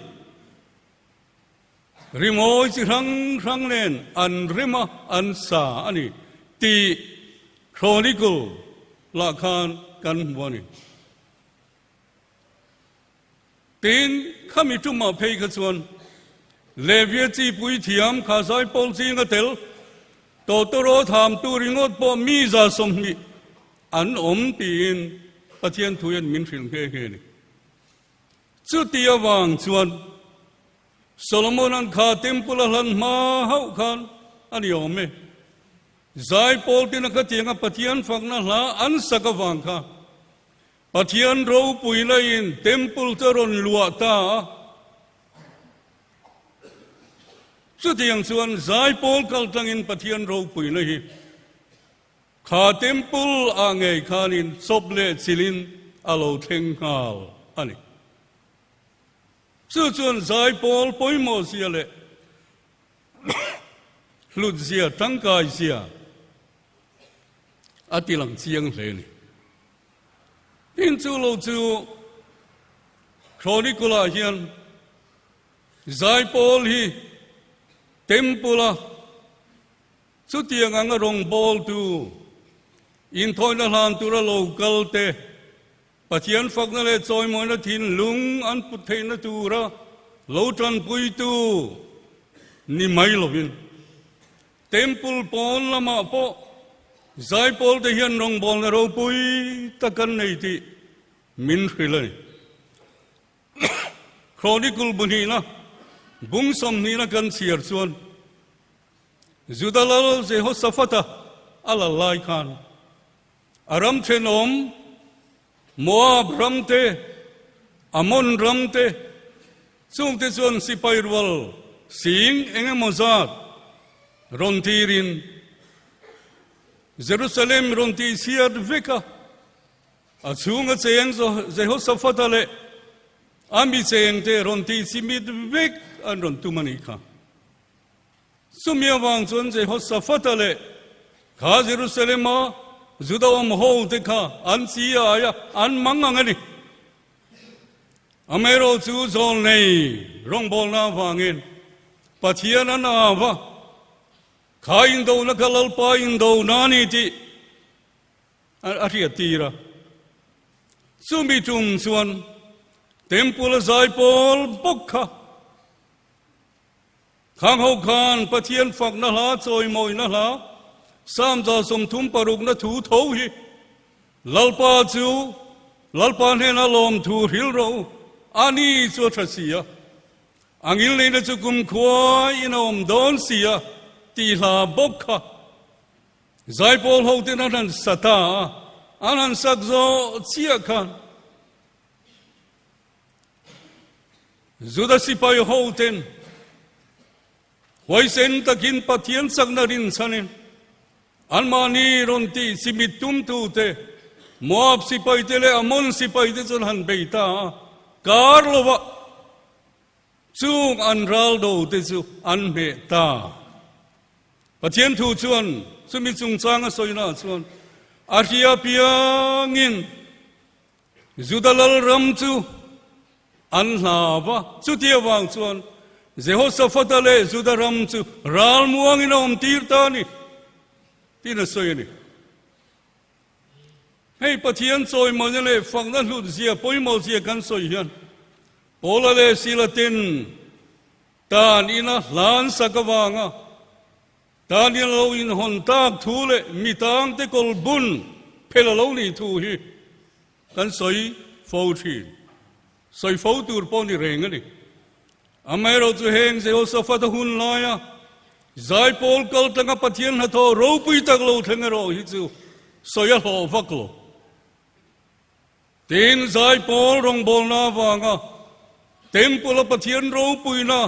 rimawi chi hrang hrang nen an rem a, an sa a ni tih Chronicle lah khan kan hmu a ni. Tin, khami tumah phei kha chuan Levia chi puithiam kha zaipawl zinga tel tawtawraw thamtu ringawt pawh mi 120 an awm tiin Pathian thu hian min hrilh nghe nghe a ni. Chuti avang chuan Solomona'n kha temple a hlan hma hauh khan a ni awm e. Zaipawl tina khatianga Pathian fakna hla an sak avang kha Pathian ropui laiin temple chu a rawn luah ta a. Chutiang chuan zaipawl kal tangin Pathian ropui la hi kha temple ah ngei khanin chawp leh chilhin a lo thleng nghal a ni. Chu chuan zaipawl pawimawh zia leh hlut zia tangkai zia a ti lang chiang hle a ni. Tin chu lo chu Chronicle-ah hian Zaipawl hi Temple-a chutiang anga rawngbawltu inthawina hlan tura lo kal te Pathian fakna leh chawimawina thinlung an put theihna tura lo tanpuitu ni mai lovin Temple pawn lamah pawh Zaipawl te hian rawngbawlna ropui tak an nei tih min hrilh a ni. Chronicle bu hnihna bung sawmhnihna kan chhiar chuan Juda lal Jehoshaphat-a a lal lai khan a ram thenawm Moab ram te, Ammon ram te, chungte chuan sipai rual sing eng emaw zat rawn tirin Jerusalem rawn tihchhiat vek a, a chhunga cheng Jehoshaphat-a leh a mi chengte rawn tihchimit vek an rawn tum a nih kha. Chumi avang chuan Jehoshaphat-a leh kha Jerusalem-a Juda awm hote kha an chi ai a, an mang ang a ni. Amaherawhchu zawlnei rawngbawlna avangin Pathian an au va, Kha indona kha Lalpa indona a ni tih a hriattir a. Chumi tum chuan Temple-a zaipawl bawk kha Khang ho khan Pathian fakna hla chawimawina hla Psalm 36 na thu tho hi Lalpa chu Lalpa hnena lawmthu hril rawh u, a ni chu a tha si a, a ngilneihna chu kumkhua in a awm dawn si a tih hla bawk kha Zaipawl ho ten an han sa ta a, an han sak zawh chiah khan Juda sipai hoten huaisen takin Pathian chakna rinchhanin anmahni rawn tih chimit tumtute Moab sipaite leh Ammon sipaite chuan han bei ta a, kar lovah chung an ral dote chu an hmeh ta. Pathian thu chuan chumi chungchang a sawinaah chuan a hria piangin Juda lalram chu an hlau va, chuti avang chuan Jehoshaphat-a leh Juda ram chu ralmuangin a awm tir ta a ni, tiin a sawi a ni. Hei Pathian chawimawina leh fakna hlutzia pawimawhzia kan sawi hian Paula leh Sila ten tan ina hlan sak avanga tan ina lo inhawn tak thu leh mi tangte kawl bun phel a lo nih thu hi kan sawi fo thin. Sawi fo tur pawh ni reng a ni. Amaherawhchu heng Jehoshaphat-a hun laia zaipawl kal tanga Pathian hnathawh ropui tak lo thleng erawh hi chu sawi a hlawh vak lo. Tin, zaipawl rawngbawlna avanga Temple-a Pathian ropuina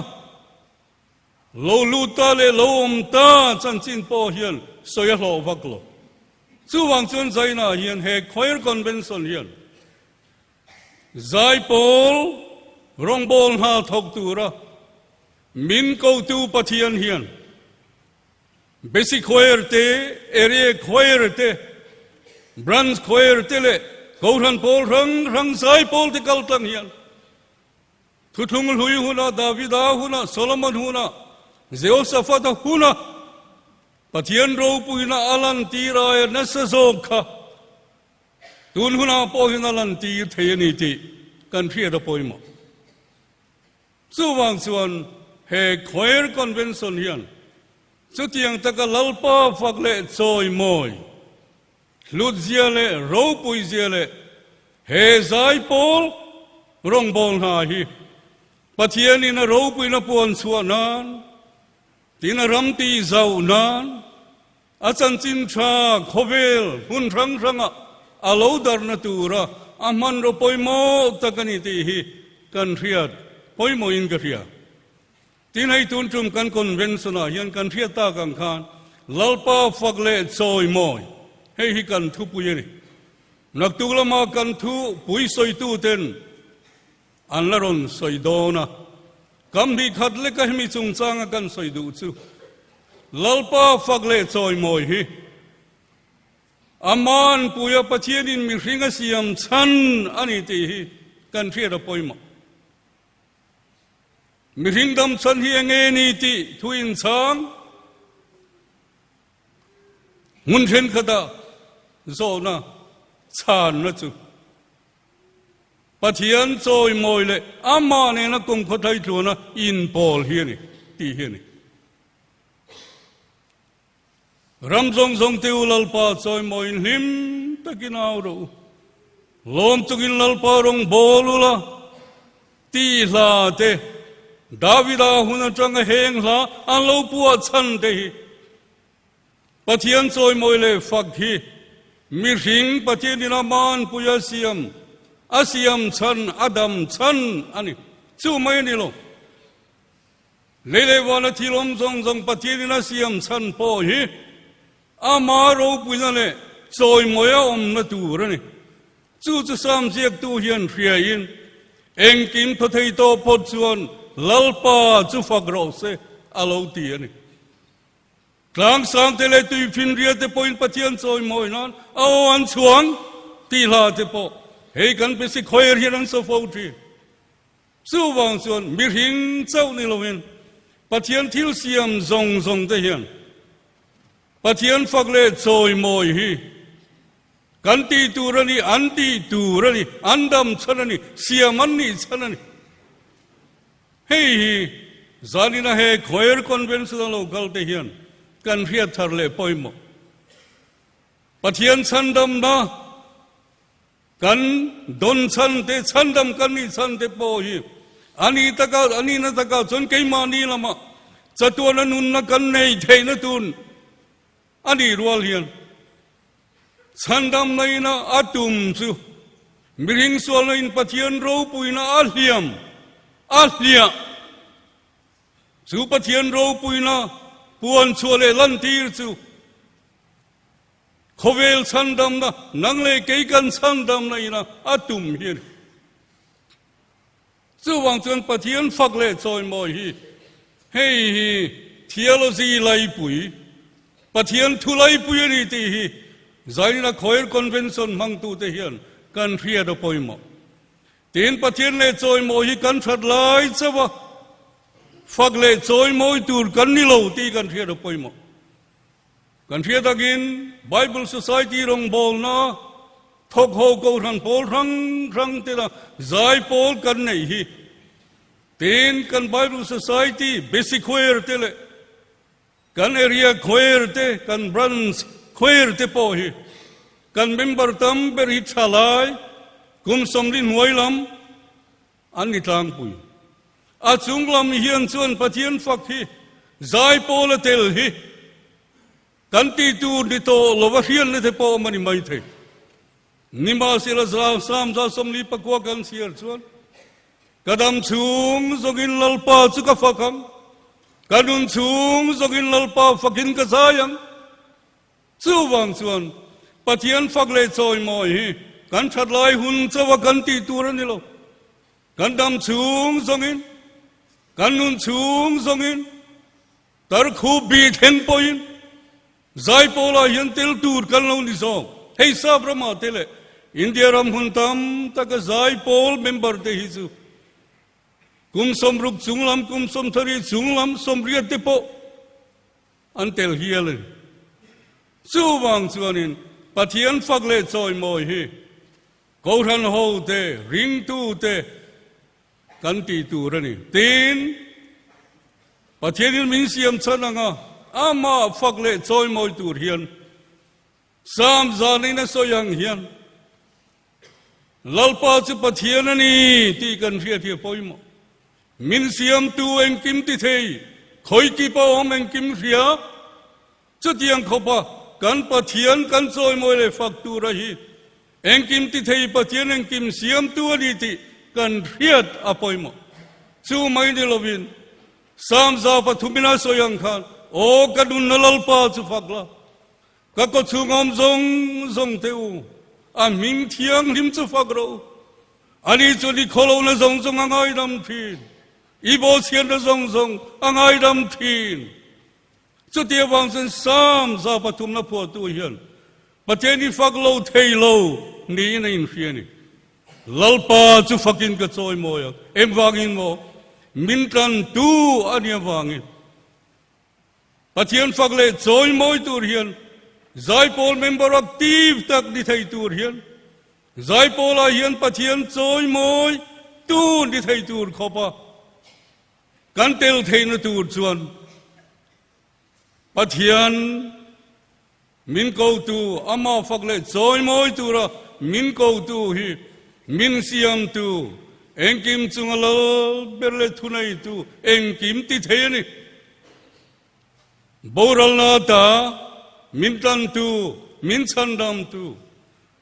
Lo lut ta leh lo awm ta chanchin pawh hian sawi a hlawh vak lo. Chuvang chuan Zaina hian he Choir Convention hian Zaipawl rawngbâwl hna thawk tura min kotu Pathian hian. Basic Choir te, Area Choir te, Branch Choir te leh Kohhran pawl hrang hrang zai pawl te kal tlang hian Thuthlung hlui huna, Davida huna, Solomon huna, Jehoshaphat-a huna Pathian ropuina a lantir aia nasa zawk kha tun hunah pawh hian a lantir thei a ni tih kan hriat a pawimawh. Chuvang chuan he Choir Convention hian chutiang taka Lalpa fak leh chawimawi, hlutzia leh ropuizia leh he zaipawl rawngbâwl hna hi Pathianin a ropuina puan chhuah nan, tin a ram tih zauh nan, a chanchin tha khawvel hmun hrang hranga a lo darhna tura a hmanraw pawimawh tak a ni tih hi kan hriat pawimawhin ka hria. Tin hei tun tum kan convention ah hian kan hriat tak ang khan Lalpa fak leh chawimawi hei hi kan thupui a ni. Naktuk lama kan thu pui sawitu ten an la rawn sawi dawn a, kam hnih khat leka hemi chungchanga kan sawi duh chu Lalpa fak leh chawimawi hi Aman puia Pathianin mihring a siam chhan a ni tih hi kan hriat a pawimawh. Mihring dam chhan hi eng nge ni tih thu inchhang hmun thenkhatah zawhna chhanna chu Pathian chawimawi leh amah nena kumkhaw thaitluana inpawl hi a ni tih hi a ni. Ram zawng zawng te u Lalpa chawimawiin hlim takin au rawh u. Lawm chungin Lalpa rawng bawl u la, ti hla te, Davida hun atanga heng hla an lo puah chhan te hi Pathian chawimawi leh fak hi mihring Pathianin a manpui a siam, a siam chhan, a dam chhan a ni. Chu mai a ni lo. Lei leh vana thil awm zawng zawng Pathianin a siam chhan pawh hi ama ropuina leh chawimawi a awmna tur a ni. Chu chu Sam ziaktu hian hriaiin, Engkim thaw thei tawh phawt chuan Lalpa chu fak rawh se a lo ti a ni. Tlangsang te leh tuifinria te pawhin Pathian chawimawi nan a aw an chhuang tih hla te pawh hei kan basic choir hian an saw fo thin. Chuvang chuan mihring chauh ni loin Pathian thil siam zawng zawng te hian Pathian fak leh chawimawi hi kan tih tur a ni, an tih tur a ni, an dam chhan a ni, siam an nih chhan a ni. Hei hi zanina he Choir Convention a lo kal te hian kan hriat thar leh pawimawh. Pathian chhandamna Kan don chhan te, chhandam kan nih chhan te pawh hi a ni taka, a nihna takah chuan keimahni lamah chatuana nunna kan nei theihna tun a nih rual hian chhandam naina a tum chu mihring sualna in Pathian ropuina a hliam a hliah chu Pathian ropuina puan chhuah leh lantir chu Khawvel chhandamna, nang leh kei kan chhandamna ina a tum hi a ni. Chuvang chuan Pathian fak leh chawimawi hi hei hi theology laipui, Pathian thu laipui a ni tih hi Zaina Choir Convention hmangtute hian kan hriat a pawimawh. Tin, Pathian leh chawimawi hi kan that lai chauh a, fak leh chawimawi tur kan ni lo tih kan hriat a pawimawh. Kan hriat takin Bible Society rawngbawlna thawk ho kohhran pawl hrang hrang te la zai pawl kan neih hi. Tin, kan Bible Society Basic Choir te leh kan Area Choir te, kan Branch Choir te pawh hi kan member tam ber hi thalai kum 40 hnuai lam an ni tlangpui. A chung lam hian chuan Pathian fak hi zai pawl a tel hi kan tih tur ni tawh lo a hriatna te pawh awm a ni mai thei. Nimahsela za Sam za 49 kan chhiar chuan ka dam chhung zawngin Lalpa chu ka fak ang, ka nun chhung zawngin Lalpa fakin ka zai ang. Chuvang chuan Pathian fak leh chawimawi hi kan that lai hun chauh a kan tih tur a ni lo. Kan dam chhung zawngin, kan nun chhung zawngin, tarkhu bi thleng pawhin. Zaipawlah hian tel tur kan lo ni zawk. Hei sap ramah te leh India ram hmun tam taka zaipawl member te hi chu kum 60 chunglam, kum 30 chunglam, 80 te pawh an tel hial a ni. Chuvang chuanin Pathian fak leh chawimawi hi Kohhran hote, ringtute kan tih tur a ni. Tin, Pathianin min siam chhan anga amah fak leh chawimawi tur hian Sam zanin a sawi ang hian Lalpa chu Pathian a ni tih kan hriat hi a pawimawh. Min siamtu engkim ti thei, khawikip a awm engkim hria, Chutiang khawpa kan Pathian kan chawimawi leh fak tura hi engkim ti thei Pathian engkim siamtu a ni tih kan hriat a pawimawh. Chu mai ni lovin Psalm 103 ina sawi ang khan, Aw ka nunna Lalpa chu fak la, ka kawchhung awm zawng zawng te u, a hming thianghlim chu fak rawh u. Ani chuan i khawlohna zawng zawng a ngaidam thin, i bawhchhiatna zawng zawng a ngaidam thin. Chuti avang chuan Psalm 103 na phuahtu hian Pathian hi fak lo thei lo niin a inhria a ni. Lalpa chu fakin ka chawi mawi ang. Engvangin maw? Min tlantu a nih avangin. Pathian fak leh chawi mawi tur hian Zaipawl member active tak ni thei tur hian Zaipawlah hian Pathian chawi mawi tu ni thei tur khawpa Kan tel theihna tur chuan Pathian min kotu, amah fak leh chawimawi tura min kotu hi min siamtu, engkim chunga lal ber leh thuneitu engkim ti thei a ni. Boralna ata min tlantu, min chhandamtu,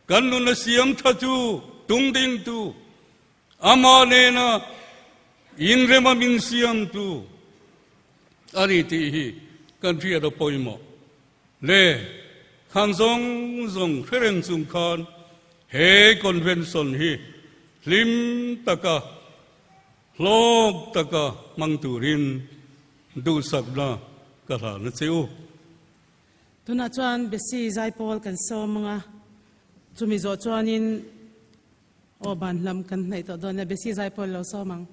kan nuna siam thatu, tungdingtu, Amah nena inrema min siamtu a ni tih hi kan hriat a pawimawh. Le khang zawng zawng hre reng chung khan he convention hi hlim taka, hlawk taka hmang turin duhsakna ka hlan a che u. Tunah chuan Besi Zaipawl kan sawm ang a, chumi zawh chuanin Aw ban lam kan hnaih tawh dawn a, Besi zai pawh lo sawm ang.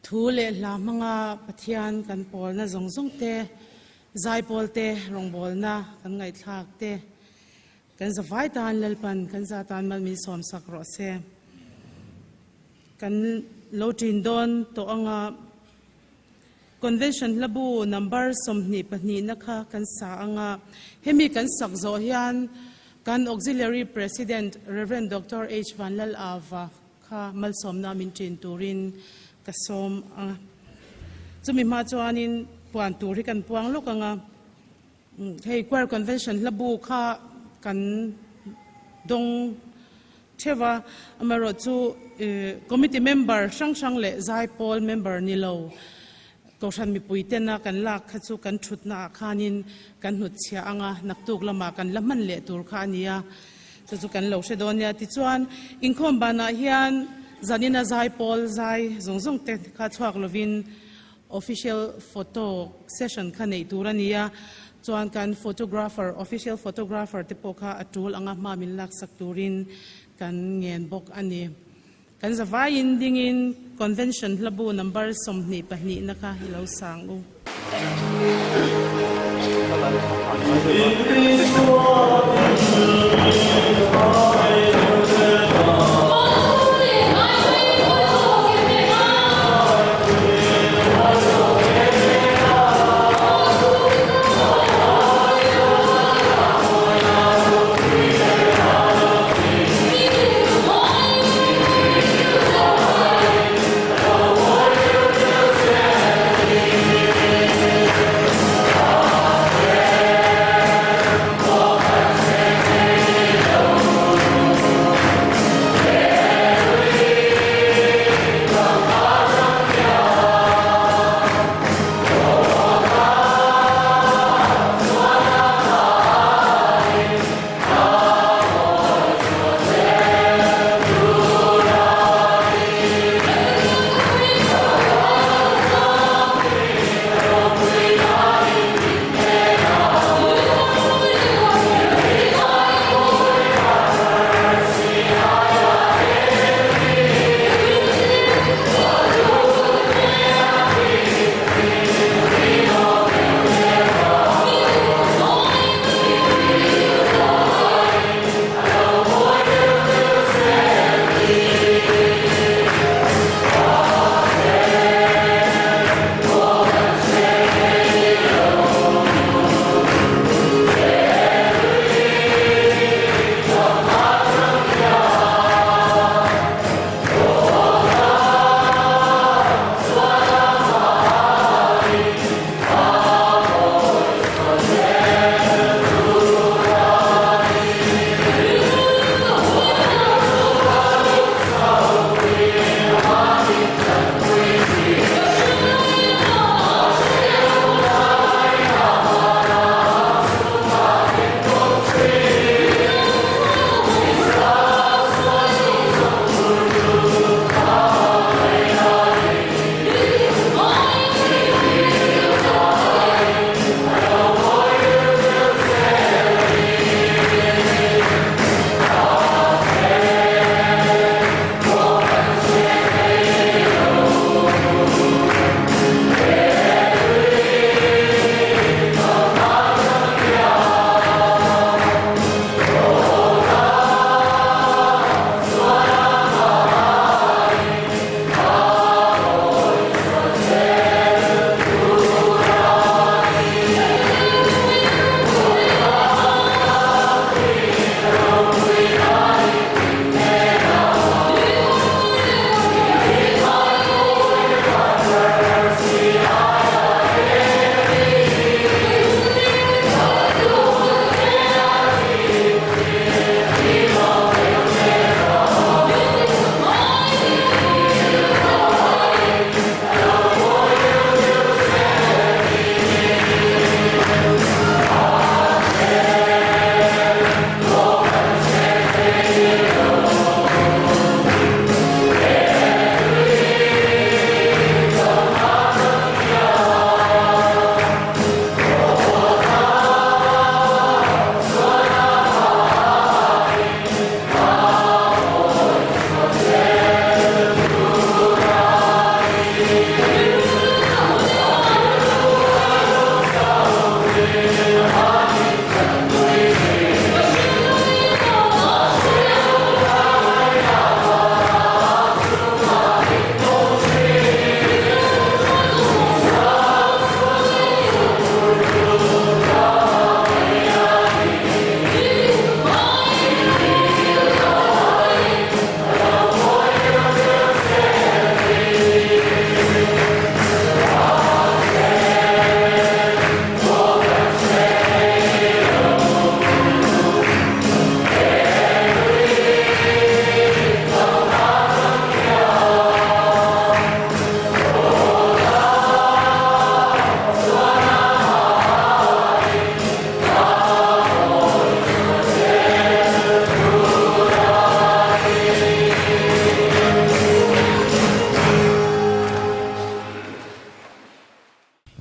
Thu leh hla hmanga Pathian kan pawlna zawng zawng te, zaipawl te, rawngbawlna kan ngaihthlak te, Kan zavai tan Lalpan kan za tan mal min sawm sak rawh se. Kan lo ṭin dawn tawh anga Convention hlabu number 22 na kha kan sa anga hemi kan sak zawh hian kan Auxiliary President Rev. Doctor H. Vanlal Ava kha malsawmna min ṭin turin ka sawm a. Chumi hma chuanin puan tur hi kan puang lawk anga. Hei Choir Convention hlabu kha kan dawng theuh a, amaherawh chu committee member hrang hrang leh zaipawl member ni lo Kohhran mipui tena kan lak kha chu kan thutna ah khanin kan hnutchhiah ang a, naktuk lamah kan la hman leh tur kha a ni a, chu chu kan lo hre dawn nia. Tichuan inkhawm banah hian zanina zaipawl zai zawng zawng te kha chhuak lovin Official photo session kha neih tur a ni a, chuan kan photographer, official photographer te pawh kha a tul anga hma min laksak turin kan ngen bawk a ni. Kan zavaiin dingin Convention hlabu number 22 na kha i lo sang u.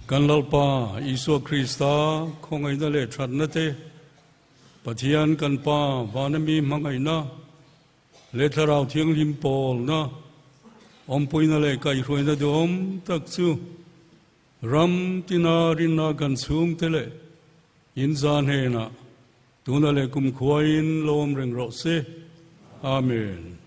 Kan Lalpa Isua Krista khawngaihna leh thatna te, Pathian kan Pa vana mi hmangaihna leh Thlarau Thianghlim pawlna, awmpuina leh kaihhruaina duhawm tak chu ram tina rinna kan chhungte leh inza hnenah tuna leh kumkhuain lo awm reng rawh se. Amen.